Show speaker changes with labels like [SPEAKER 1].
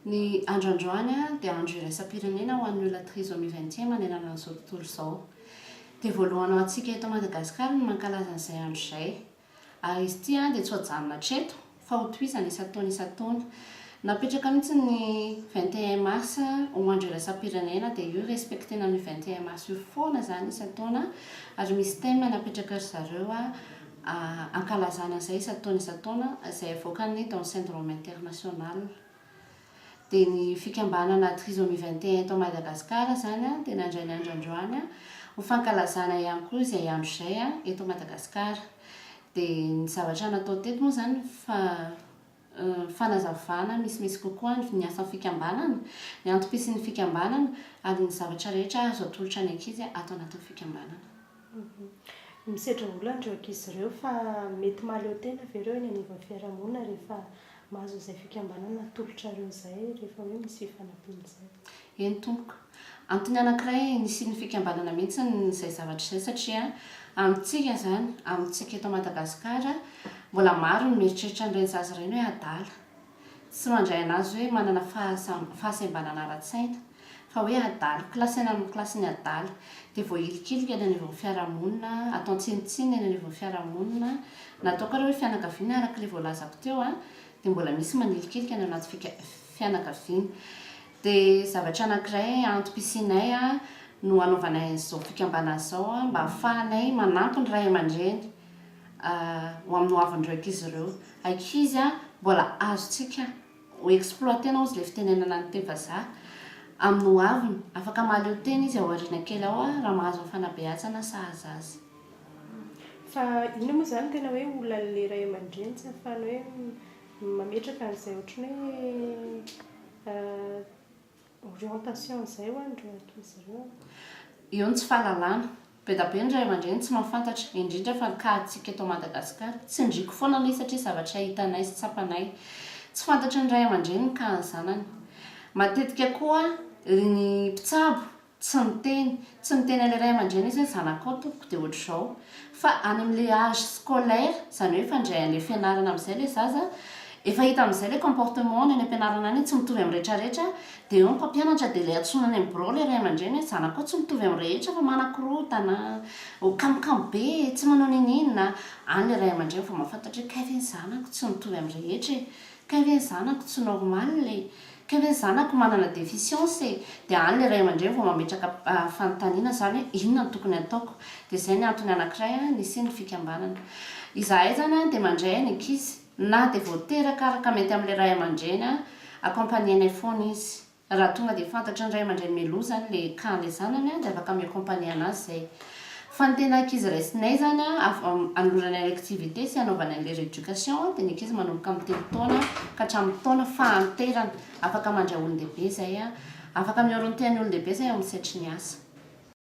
[SPEAKER 1] Ny andro androany dia andro iraisam-pirenena ho an'ny olona trisomie 21 manerana an'izao tontolo izao. Dia voalohany ho antsika eto Madagasikara ny mankalaza an'izay andro izay. Ary izy ity dia tsy ho ajanona hatreto fa ho tohizana isan-taona isan-taona. Napetraka mihitsy ny 21 mars ho andro iraisam-pirenena dia io respecter-na amin'io 21 mars io foana izany isan-taona ary misy thème napetraka ry zareo hankalazana an'izay isan-taona isan-taona izay avoakan'ny Down Syndrome International. Dia ny fikambanana Trisomie 21 eto Madagasikara izany dia nandray ny andro androany ho fankalazana ihany koa izay andro izay eto Madagasikara. Dia ny zavatra natao teto moa izany fa fanazavana misimisy kokoa ny asan'ny fikambanana, ny antom-pisian'ny fikambanana ary ny zavatra rehetra azo atolotra ny ankizy ato anatin'ny fikambanana.
[SPEAKER 2] Misedra olana ireo ankizy ireo fa mety mahaleo tena ve ireo eny anivon'ny fiarahamonina rehefa mahazo izay fikambanana atolotrareo izay rehefa hoe misy fifanampiana izay?
[SPEAKER 1] Eny tompoko. Antony anankiray nisian'ny fikambanana mihitsy izay zavatra izay satria amintsika izany, amintsika eto Madagasikara, mbola maro ny mieritreritra an'ireny zaza ireny hoe adala. Tsy mandray an'azy hoe manana fahasembanana ara-tsaina. Fa hoe adala, kilasy-na amin'ny kilasin'ny adala. Dia voahilikilika eny anivon'ny fiarahamonina, atao tsinontsinona eny anivon'ny fiarahamonina, na ataoko ary hoe fianakaviana araka ilay voalazako teo an, dia mbola misy manilikilika any anaty fika- fianakaviana. Dia zavatra anankiray antom-pisianay an, no anaovanay an'izao fikambanana izao an, mba ahafahanay manampy ny ray aman-dreny ho amin'ny hoavin'ireo ankizy ireo. Ankizy an, mbola azontsika Ho exploiter-na hozy ilay fitenenana ny teny vazaha amin'ny ho aviny. Afaka mahaleo tena izy ao aoriana kely ao raha mahazo ny fanabeazana sahaza azy.
[SPEAKER 2] Fa inona moa izany tena hoe olan'ilay ray aman-dreny tsy ahafahany hoe mametraka an'izay ohatran'ny hoe Orientation izay ho an'ireo ankizy ireo.
[SPEAKER 1] Eo ny tsy fahalalana. Be da be ny ray aman-dreny tsy mahafantatra, indrindra fa ny cas antsika eto Madagascar. Tsindriako foana anie satria zavatra hitanay sy tsapanay. Tsy fantatry ny ray aman-dreny ny cas ny zanany. Matetika koa ny mpitsabo Tsy miteny. Tsy miteny an'ilay ray aman-dreny izy hoe zanakao tompoko dia ohatr'izao. Fa any amin'ilay âge scolaire, izany hoe efa handray an'ilay fianarana amin'izay ilay zaza, efa hita amin'izay ilay comportement-ny any am-pianarana any hoe tsy mitovy amin'ny rehetrarehetra, dia eo ny mpampianatra dia ilay antsoina any amin'ny birao ilay ray aman-dreny hoe zanakao tsy mitovy amin'ny rehetra fa manakorontana, kamokamo be, tsy manao n'inon'inona. Any ilay ray aman-dreny vao mahafantatra hoe kay ve ny zanako tsy mitovy amin'ny rehetra e! Kay ve ny zanako tsy normal e! Kay ve ny zanako manana deficience e! Dia any ilay ray aman-dreny vao mametraka fanontaniana izany hoe inona no tokony hataoko? Dia izay ny antony anankiray nisian'ny fikambanana. Izahay izany dia mandray ny ankizy na dia vao teraka araka mety amin'ilay ray aman-dreny, accompagner-nay foana izy. Raha tonga dia fantatry ny ray aman-dreny mialoha izany ilay cas an'ilay zanany dia afaka mi-accompagner anazy izay. Fa ny tena ankizy raisinay izany anolorana ny activité sy anaovana an'ilay rééducation dia ny ankizy manomboka amin'ny 3 taona ka hatramin'ny taona fahanterana. Afaka mandray olon-dehibe izay, afaka mi-orienter ny olon-dehibe izay ao amin'ny sehatry ny asa.